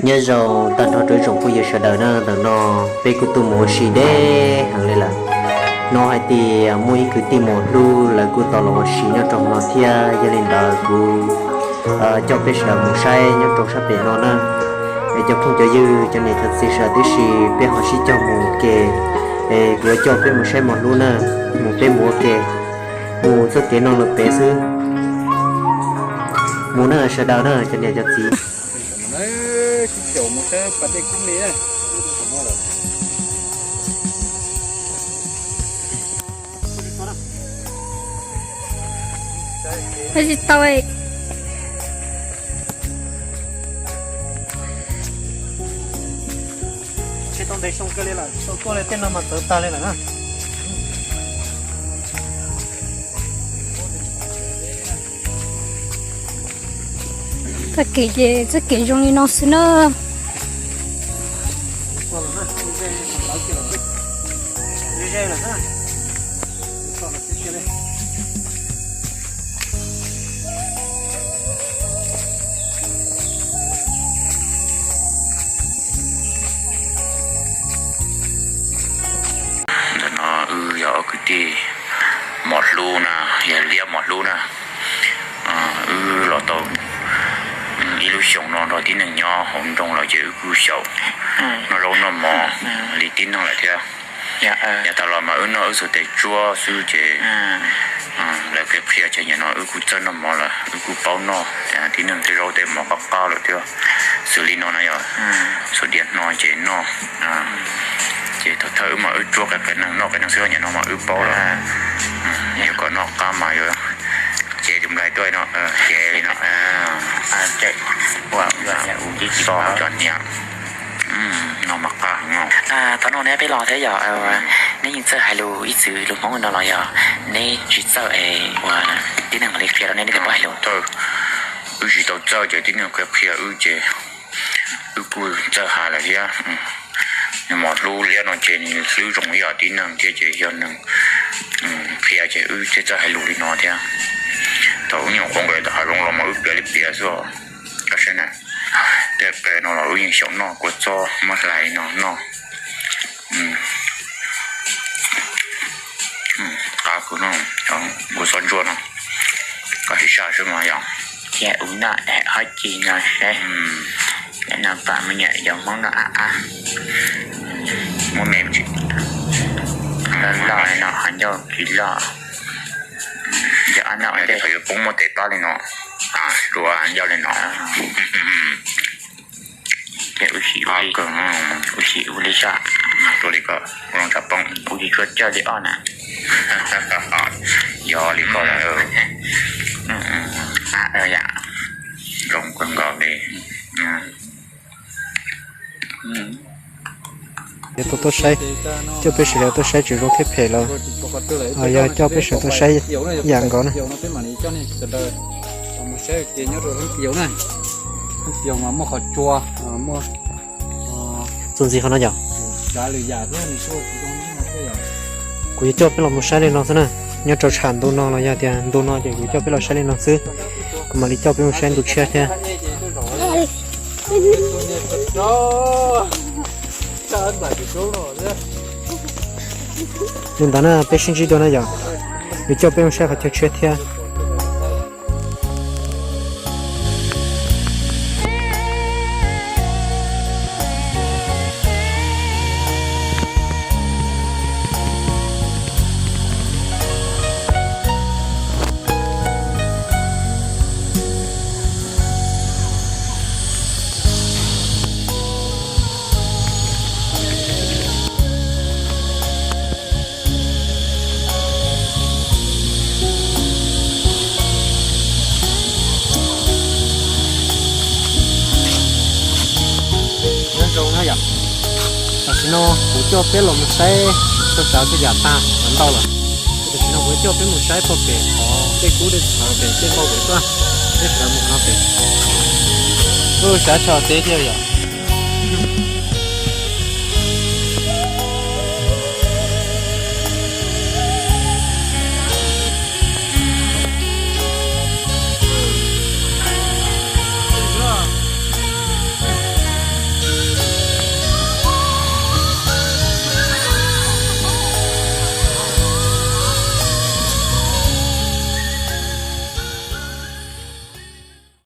Nyob zoo tag nrho rau ib tsoom phooj ywg sawv daws na, ntawm no peb kuj tuaj mus ua si deb heev li lawm. Hnov hais tias muaj ib kwv tij Mos Hlub lawv kuj tau los ua si nyob rau hauv no thiab, yog li ntawd kuv coj peb sawv daws mus saib nyob rau sab pem no na. Es cov phooj cov ywg, cov niam cov txiv sawv daws tib si, peb ho sib cog mus ua ke. Es kuv yuav coj peb mus saib Mos Hlub na, mus peb mus ua ke, mus txoj kev no lawm pem xwb. Mus na sawv daws na cov niam cov txiv. Tsis tau. Tsis tau ntev xyoo kawg li lawm, tau tuaj li tej no mas txawv tag li lawm na. Txoj kev ces txoj kev zoo li no xwb na. Ntawm no wb yog ob kwv tij Mos Hlub na, yog Liab Mos Hlub na. Wb los tau ib lub xyoos no nrog tib neeg nyob hauv nroog los ces wb kuj xyaum noj zaub noj mov li tib neeg lawm thiab. Yav tas los mas wb noj wb txhua tes tsuab xwb ces lawv qhia qhia ces nim no wb kuj txawj noj mov lawm, wb kuj paub noj tib neeg tej zaub tej mov qab qab lawm thiab. Xws li no na yog, xub dias hno ces noj. Ces thaum thawj wb mas wb tsuab qias qias neeg noj qias neeg xwb, nim no mas wb paub lawm. Yuav kom noj qab mas yuav cev tus nplaig tuaj no, cev li no, cov hniav no mas qab heev. Thaum no neb peb los thiab yog neb yeej txawj hais lus ib txwm lus Hmoob no los yog neb tsis txawj es ua tib neeg mam li qhia rau neb, neb thiaj paub hais lus. Wb tsis tau txawj ces tib neeg qhia qhia wb ces wb kuj txawj hais lawm thiab. Mos Hlub Liab no ces nws hlwb zoo ib yam tib neeg thiab ces yog nws qhia ces wb thiaj txawj hais lus li no thiab. Thaum wb nyuam qhuav nkawd ntawm hav zoov los mas wb piav li piav xwb os. Koj saib na, tej qe no los wb yeej xyaum noj, kua txob muab hlais no noj. Qab kawg no, kua txob ntsuab no, koj sim saj seb mas yog. Ces ua noj hab ci no seb, no pam me nyuam yaus Hmoob noj a a, muab me loj loj no ho ncauj tsis loj. Yog ob noj ua ntej yuav poob muab tes pab li no, rua ncauj li no. Ces ua si ua li, ua si ua li saj, rua li ko, ua loo tsam poob, ua tsis tshua cawj li ob na. Yog li ko lawm. Zoo kawg nkaus li. Yog tau tuaj saib, coj peb sawv daws tuaj saib tseem zoo thiab phem los yog coj peb sawv daws tuaj saib yam nkaus na. Txuas ntxiv qhov no yom. Kuv yuav coj peb los mus saib li no xwb na. Nyob rau tsham ntu no los yog tias ntu no ces kuv coj peb los saib li no xwb. Kuv mam li coj peb mus saib ntu tshiab thiab. Li ntawd na peb sib ntsib dua na yom. Yuav coj peb mus saib qhov chaw tshiab thiab. Nyob zoo na yom. Tam sim no kuv coj peb los mus saib txog tsav txog yam tag los ntau lawm. Tam sim no kuv coj peb mus saib puag pem qhov dej kub dej txhawv pem dej npau pem tuaj, peb sawv daws mus qhov no pem. Lub sab tsho teb thiab yom.